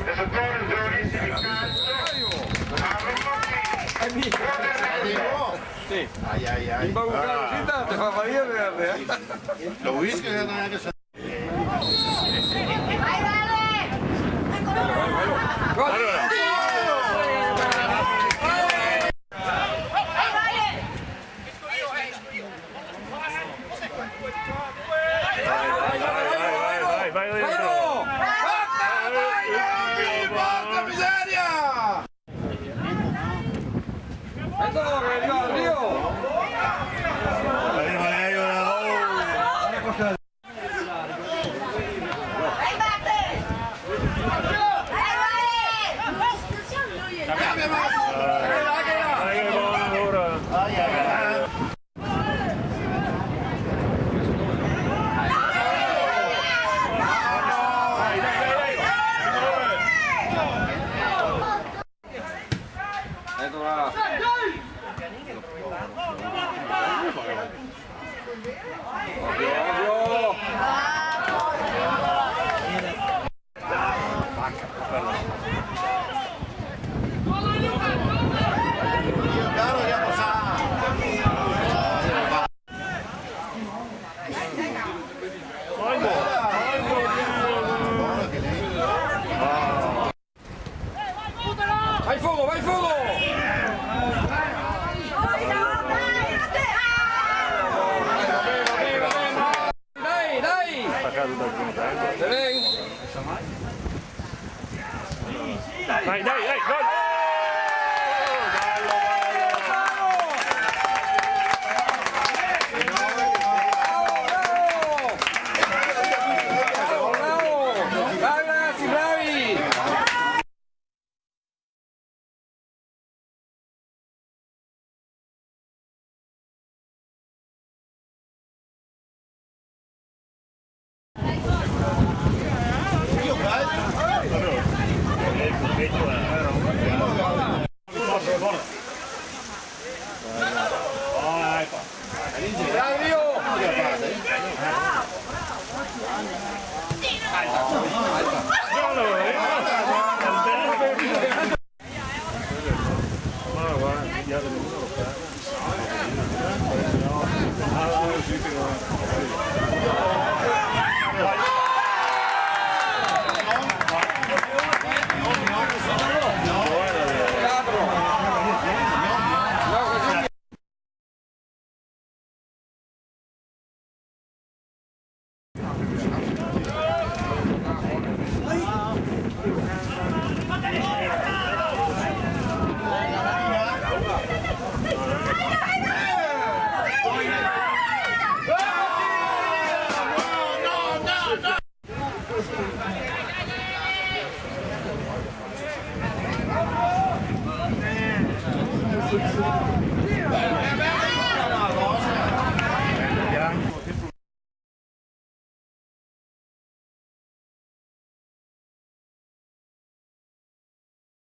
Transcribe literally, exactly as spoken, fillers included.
Giocatore giovanissimo in calcio, Marino. Sì. Ai, ai, ai. Imbaucà cusì tanto, fa fatica a vedere, eh. Lo whisky che non è che sa- Vai, vai, vai, vai, vai, vai dentro. Porca miseria! Eccolo che arriva, Rio! Arriva, arriva, oh! Eccola là. Ovvio, ovvio. Vai fogo, vai fogo! Dai, dai! Dai, dai, dai, gol! Bravo, bravo! Bravo, bravo! Bravi ragazzi, bravi!